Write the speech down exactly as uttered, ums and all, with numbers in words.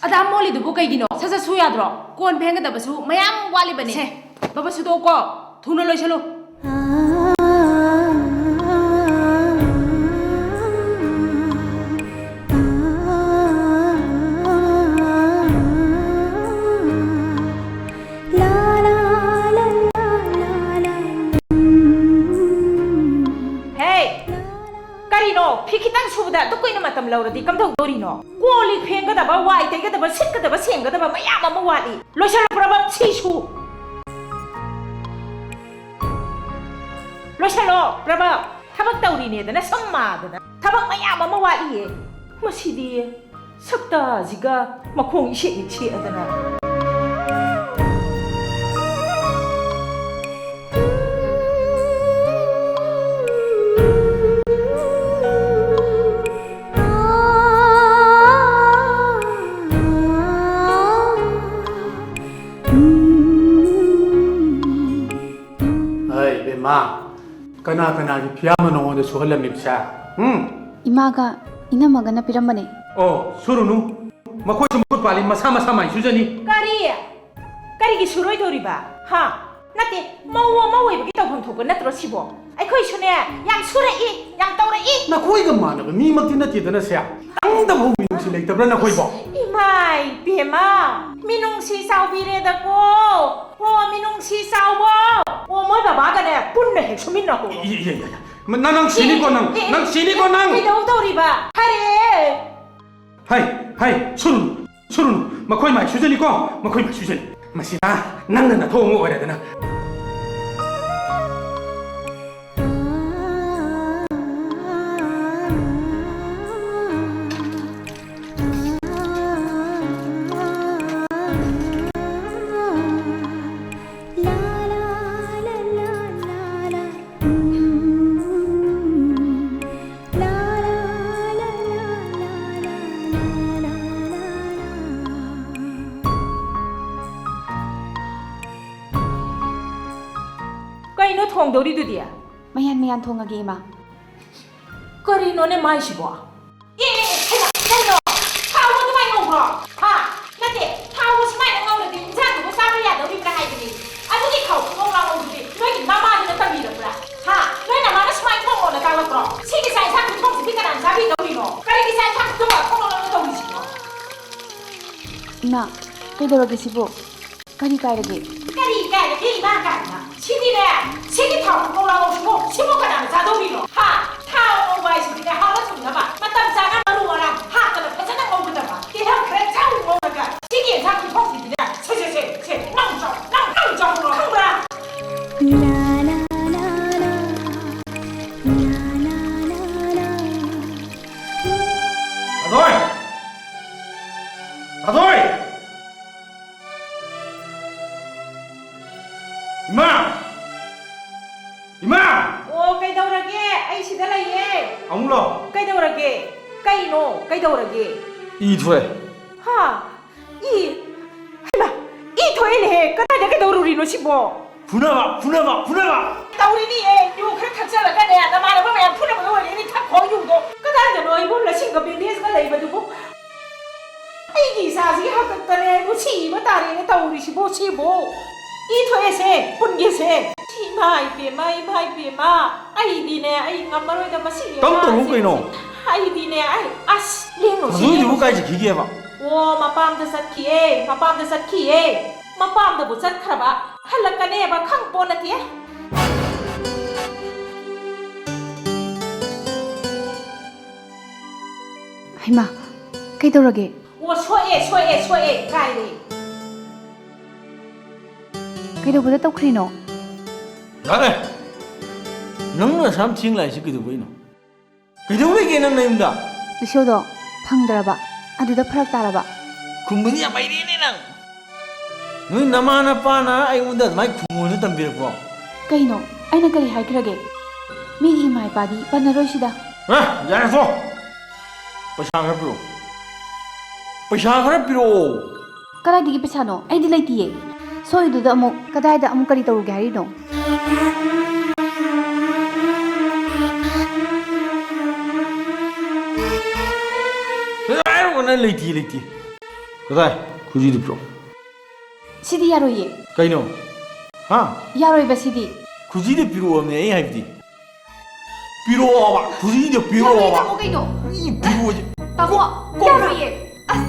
ꯑꯗꯥ ꯃꯣꯠꯂꯤꯗꯨꯕꯨ ꯀꯩꯒꯤꯅꯣ? ꯁꯠ ꯁꯠ ꯁꯨ ꯌꯥꯗ꯭ꯔꯣ? ꯀꯣꯟ ꯐꯦꯡꯒꯗꯕꯁꯨ ꯃꯌꯥꯝ ꯋꯥꯠꯂꯤꯕꯅꯦ꯫ ꯁꯦ, ꯕꯕꯥ ꯁꯨꯗꯣꯛꯑꯣꯀꯣ꯫ ꯊꯨꯅ ꯂꯣꯏꯁꯜꯂꯨ꯫ ꯍꯦ! ꯀꯔꯤꯅꯣ? ꯐꯤ ꯈꯤꯇꯪ ꯁꯨꯕꯗ ꯑꯗꯨꯛ ꯀꯨꯏꯅ ꯃꯇꯝ ꯂꯧꯔꯗꯤ ꯀꯝꯗꯧꯗꯣꯔꯤꯅꯣ? ꯀꯣꯜ ꯂꯤꯛ ꯐꯦꯡꯒꯗꯕ, ꯋꯥꯏ ꯇꯩꯒꯗꯕ, ꯁꯤꯠꯀꯗꯕ, ꯁꯦꯡꯒꯗꯕ ꯃꯌꯥꯝ ꯑꯃ ꯋꯥꯠꯂꯤ꯫ ꯂꯣꯏꯁꯜꯂꯣ, ꯄ꯭ꯔꯚꯞ, ꯁꯤ ꯁꯨ꯫ ꯂꯣꯏꯁꯜꯂꯣ, ꯄ꯭ꯔꯚꯞ꯫ ꯊꯕꯛ ꯇꯧꯔꯤꯅꯦꯗꯅ ꯁꯝ ꯃꯥꯗꯅ꯫ ꯊꯕꯛ ꯃꯌꯥꯝ ꯑꯃ ꯋꯥꯠꯂꯤꯌꯦ꯫ ꯃꯁꯤꯗꯤ ꯁꯛꯇꯥꯁꯤꯒ ꯃꯈꯣꯡ ꯏꯁꯦꯛ ꯍꯦꯛ ꯁꯦꯛꯑꯗꯅ꯫ ꯍꯩ, ꯕꯦꯝꯃ, ꯀꯅꯥ ꯀꯅꯥꯒꯤ ꯐꯤꯌꯥꯝꯅꯣ ꯅꯉꯣꯟꯗ ꯁꯨꯍꯜꯂꯝꯃꯤꯕꯁꯦ? ꯎꯝ? ꯏꯃꯥꯒ ꯏꯅꯝꯃꯒꯅ ꯄꯤꯔꯝꯕꯅꯦ꯫ ꯑꯣ, ꯁꯨꯔꯨꯅꯨ꯫ ꯃꯈꯣꯏꯁꯨ ꯃꯈꯨꯠ ꯄꯥꯜꯂꯤ, ꯃꯁꯥ ꯃꯁꯥ ꯃꯥꯏ ꯁꯨꯖꯅꯤ꯫ ꯀꯔꯤ? ꯀꯔꯤꯒꯤ ꯁꯨꯔꯣꯏꯗꯧꯔꯤꯕ? ꯍꯥ? ꯅꯠꯇꯦ, ꯃꯧ ꯑꯃ ꯑꯣꯏꯕꯒꯤ ꯇꯧꯐꯝ ꯊꯣꯛꯄ ꯅꯠꯇ꯭ꯔꯣ ꯁꯤꯕꯣ? ꯑꯩꯈꯣꯏꯁꯨꯅꯦ, ꯌꯥꯝ ꯁꯨꯔꯛꯏ, ꯌꯥꯝ ꯇꯧꯔꯛꯏ꯫ ꯅꯈꯣꯏꯒ ꯃꯥꯟꯅꯕ ꯃꯤꯃꯛꯇꯤ ꯅꯠꯇꯦꯗꯅ, ꯁꯦ꯫ ꯈꯤꯇꯪꯗꯐꯥꯎ ꯃꯤꯅꯨꯡꯁꯤ ꯂꯩꯇꯕ꯭ꯔꯥ ꯅꯈꯣꯏꯕꯣ? ꯏꯃꯥꯏ ꯄꯦꯝꯃ, ꯃꯤꯅꯨꯡꯁꯤ ꯆꯥꯎꯕꯤꯔꯦꯗꯀꯣ꯫ ꯑꯣ, ꯃꯤꯅꯨꯡꯁꯤ ꯆꯥꯎꯕ꯫ ꯑꯣ, ꯃꯣꯏ ꯕꯕꯥꯒꯅꯦ ꯄꯨꯟꯅ ꯍꯦꯛ ꯁꯨꯃꯤꯟꯅꯍꯧꯔꯣ꯫ E-, E-, E-, E-, E-, ꯅ-, ꯅꯪ ꯁꯤꯅꯤꯀꯣ, ꯅꯪ, ꯑꯦ, ꯅꯪ ꯁꯤꯅꯤꯀꯣ, ꯅꯪ꯫ ꯀꯩꯗꯧ ꯇꯧꯔꯤꯕ? ꯐꯔꯦ꯫ ꯍꯩ, ꯍꯩ, ꯁꯨꯔꯨꯅꯨ, ꯁꯨꯔꯨꯅꯨ꯫ ꯃꯈꯣꯏ ꯃꯥꯏ ꯁꯨꯖꯅꯤꯀꯣ, ꯃꯈꯣꯏ ꯃꯥꯏ ꯁꯨꯖꯅꯤ꯫ ꯃꯁꯤꯅ ꯅꯪꯅ ꯅꯊꯧ ꯑꯃ ꯑꯣꯏꯔꯦꯗꯅ꯫ ꯀꯩꯅꯣ ꯊꯣꯡꯗꯧꯔꯤꯗꯨꯗꯤ? ꯃꯌꯥꯟ ꯃꯌꯥꯟ ꯊꯣꯡꯉꯒꯦ, ꯏꯃꯥ꯫ ꯀꯔꯤꯅꯣꯅꯦ ꯃꯥꯏꯁꯤꯕꯣ? ꯑꯦ, ꯑꯦ, ꯑꯦ, ꯍꯩꯃꯥ, ꯀꯩꯅꯣ? ꯊꯥꯎ ꯑꯗꯨꯃꯥꯏꯅ ꯉꯧꯕ꯭ꯔꯣ? ꯍꯥ? ꯏꯃꯥ, ꯀꯩꯗꯧꯔꯒꯦ ꯁꯤꯕꯨ? ꯀꯔꯤ ꯀꯥꯏꯔꯒꯦ? ꯀꯔꯤ ꯀꯥꯏꯔꯒꯦ ꯏꯃꯥ ꯀꯥꯏꯅ? ꯁꯤꯗꯤꯅꯦ, ꯁꯤꯒꯤ ꯊꯥꯎ ꯉꯧꯔꯥ ꯉꯧꯁꯤꯕꯨ, ꯁꯤꯕꯨ ꯀꯅꯥꯅ ꯆꯥꯗꯧꯔꯤꯅꯣ? ꯍꯥ? ꯊꯥꯎ ꯉꯧꯕ ꯍꯥꯏꯁꯤꯗꯤꯅꯦ, ꯍꯥꯎꯅ ꯊꯨꯝꯅꯕ, ꯃꯇꯝ ꯆꯥꯅ ꯃꯔꯨ ꯃꯔꯥꯡ ꯍꯥꯞꯇꯅ ꯐꯖꯅ ꯉꯧꯒꯗꯕ꯫ ꯇꯤꯜꯍꯧ ꯈꯔ ꯆꯥꯎ ꯉꯧꯔꯒ, ꯁꯤꯒꯤ ꯌꯦꯟꯁꯥꯡ ꯈꯨꯊꯣꯡꯁꯤꯗꯤꯅꯦ, ꯁꯦ, ꯁꯦ, ꯁꯦ, ꯁꯦ, ꯅꯪ ꯆꯥꯎ, ꯅꯪ, ꯅꯪ ꯆꯥꯎ, ꯈꯪꯕ꯭ꯔꯥ? ꯑꯊꯣꯏ! ꯑꯊꯣꯏ! ꯏꯃꯥ! ꯏꯃꯥ! ꯑꯣ, ꯀꯩꯗꯧꯔꯒꯦ? ꯑꯩ ꯁꯤꯗ ꯂꯩꯌꯦ꯫ ꯑꯃꯨꯛ ꯂꯥꯛꯑꯣ꯫ ꯀꯩꯗꯧꯔꯒꯦ? ꯀꯩꯅꯣ? ꯀꯩꯗꯧꯔꯒꯦ? ꯏ ꯊꯣꯛꯑꯦ꯫ ꯍꯥ? ꯏ? ꯍꯩꯃꯥ! ꯏ ꯊꯣꯛꯑꯦꯅꯦꯍꯦ! ꯀꯗꯥꯏꯗ ꯀꯩꯗꯧꯔꯨꯔꯤꯅꯣ ꯁꯤꯕꯣ? ꯐꯨꯅꯕ! ꯐꯨꯅꯕ! ꯐꯨꯅꯕ! ꯇꯧꯔꯤꯅꯤꯍꯦ! ꯌꯨ ꯈꯔ ꯊꯛꯆꯜꯂꯒꯅꯦ, ꯅꯃꯥꯟꯅꯕ ꯃꯌꯥꯝ ꯐꯨꯅꯕꯗ ꯑꯣꯏꯔꯦ, ꯅꯪ ꯊꯛꯈꯣ ꯌꯨꯗꯣ꯫ ꯀꯗꯥꯏꯗꯅꯣ ꯏꯕꯨꯡ ꯂꯁꯤꯡꯒ ꯕꯦꯟꯗꯦꯖꯒ ꯂꯩꯕꯗꯨꯕꯨ? ꯑꯩꯒꯤ ꯏꯆꯥꯁꯤꯒꯤ ꯍꯥꯛꯇꯛꯇꯅꯦ ꯑꯩꯕꯨ ꯁꯤꯕ ꯇꯥꯔꯦꯅꯦ ꯇꯧꯔꯤꯁꯤꯕꯨ, ꯁꯤꯕꯨ꯫ ꯏ ꯊꯣꯛꯑꯦꯁꯦ, ꯄꯨꯟꯒꯦꯁꯦ꯫ ꯏꯃꯥ ꯏꯄꯦꯝꯃ, ꯏꯃꯥ ꯏꯄꯦꯝꯃ, ꯑꯩꯗꯤꯅꯦ, ꯑꯩ ꯉꯝꯃꯔꯣꯏꯗ ꯃꯁꯤꯒꯤ ꯇꯞ ꯇꯧꯅꯨ ꯑꯉꯥꯡꯁꯦ꯫ ꯀꯩꯅꯣ? ꯑꯩꯗꯤꯅꯦ, ꯑꯩ, ꯑꯁ, ꯂꯦꯡꯅꯨ ꯁꯤ, ꯑꯗꯨꯏꯗꯨꯕꯨ ꯂꯦꯡꯅꯨ ꯁꯤ꯫ ꯀꯥꯏ ꯆꯠꯈꯤꯒꯦꯕ? ꯑꯣ, ꯃꯄꯥꯝꯗ ꯆꯠꯈꯤꯌꯦ, ꯃꯄꯥꯝꯗ ꯆꯠꯈꯤꯌꯦ꯫ ꯃꯄꯥꯝꯗꯕꯨ ꯆꯠꯈ꯭ꯔꯕ, ꯍꯜꯂꯛꯀꯅꯦꯕ ꯈꯪ ꯄꯣꯠ ꯅꯠꯇꯦ꯫ ꯍꯩꯃꯥ, ꯀꯩꯗꯧꯔꯒꯦ? ꯑꯣ, ꯁꯣꯛꯑꯦ, ꯁꯣꯛꯑꯦ, ꯁꯣꯛꯑꯦ, ꯀꯥꯏꯔꯦ꯫ ꯀꯩꯗꯧꯕꯗ ꯇꯧꯈ꯭ꯔꯤꯅꯣ? ꯌꯥꯔꯦ! ꯅꯪꯅ ꯑꯁꯥꯝ ꯊꯦꯡ ꯂꯥꯛꯏꯁꯤ ꯀꯩꯗꯧꯕꯩꯅꯣ? ꯀꯩꯗꯧ ꯂꯩꯒꯦ ꯅꯪ ꯅꯌꯨꯝꯗ? ꯔꯤꯁꯣꯗꯣ ꯐꯪꯗ꯭ꯔꯕ, ꯑꯗꯨꯗ ꯐꯔꯛ ꯇꯥꯔꯕ꯫ ꯈꯨꯝꯕꯗꯤ ꯌꯥꯝ ꯍꯩꯔꯦꯅꯦ ꯅꯪ꯫ ꯅꯣꯏ ꯅꯃꯥ ꯅꯄꯥꯅ ꯑꯩꯉꯣꯟꯗ ꯑꯗꯨꯃꯥꯏꯅ ꯈꯨꯝꯃꯣꯅ ꯇꯝꯕꯤꯔꯛꯄ꯭ꯔꯣ? ꯀꯩꯅꯣ? ꯑꯩꯅ ꯀꯔꯤ ꯍꯥꯏꯈ꯭ꯔꯒꯦ? ꯃꯤꯒꯤ ꯏꯃꯥ ꯏꯄꯥꯗꯤ ꯄꯟꯅꯔꯣꯏꯁꯤꯗ꯫ ꯑꯦ, ꯌꯥꯔꯦ ꯇꯣ꯫ ꯄꯩꯁꯥ ꯈꯔ ꯄꯤꯔꯛꯑꯣ꯫ ꯄꯩꯁꯥ ꯈꯔ ꯄꯤꯔꯛꯑꯣ꯫ ꯀꯗꯥꯏꯗꯒꯤ ꯄꯩꯁꯥꯅꯣ? ꯑꯩꯗꯤ ꯂꯩꯇꯤꯌꯦ꯫ ꯁꯣꯏꯗꯨꯗ ꯑꯃꯨꯛ ꯀꯗꯥꯏꯗ ꯑꯃꯨꯛ ꯀꯔꯤ ꯇꯧꯔꯨꯒꯦ ꯍꯥꯏꯔꯤꯅꯣ? ꯍꯥꯏꯔꯨꯒꯅ ꯂꯩꯇꯦ, ꯂꯩꯇꯦ꯫ ꯀꯗꯥꯏ? ꯈꯨꯖꯤꯗꯨ ꯄꯤꯔꯛꯑꯣ꯫ ꯁꯤꯗꯤ ꯌꯥꯔꯣꯏꯌꯦ꯫ ꯀꯩꯅꯣ? ꯍꯥ? ꯌꯥꯔꯣꯏꯕ ꯁꯤꯗꯤ꯫ ꯈꯨꯖꯤꯗꯨ ꯄꯤꯔꯛꯑꯣꯅꯦ ꯑꯩ ꯍꯥꯏꯕꯗꯤ꯫ ꯄꯤꯔꯛꯑꯣꯕ, ꯈꯨꯖꯤꯗꯣ ꯄꯤꯔꯛꯑꯣꯕ꯫ ꯌꯥꯔꯣꯏ, ꯇꯥꯃꯣ, ꯀꯩꯅꯣ? ꯏ, ꯄꯤꯔꯛꯑꯣꯁꯦ꯫ ꯇꯥꯃꯣ, ꯀꯣꯛ ꯌꯥꯔꯣꯏꯌꯦ꯫ ꯑꯁ,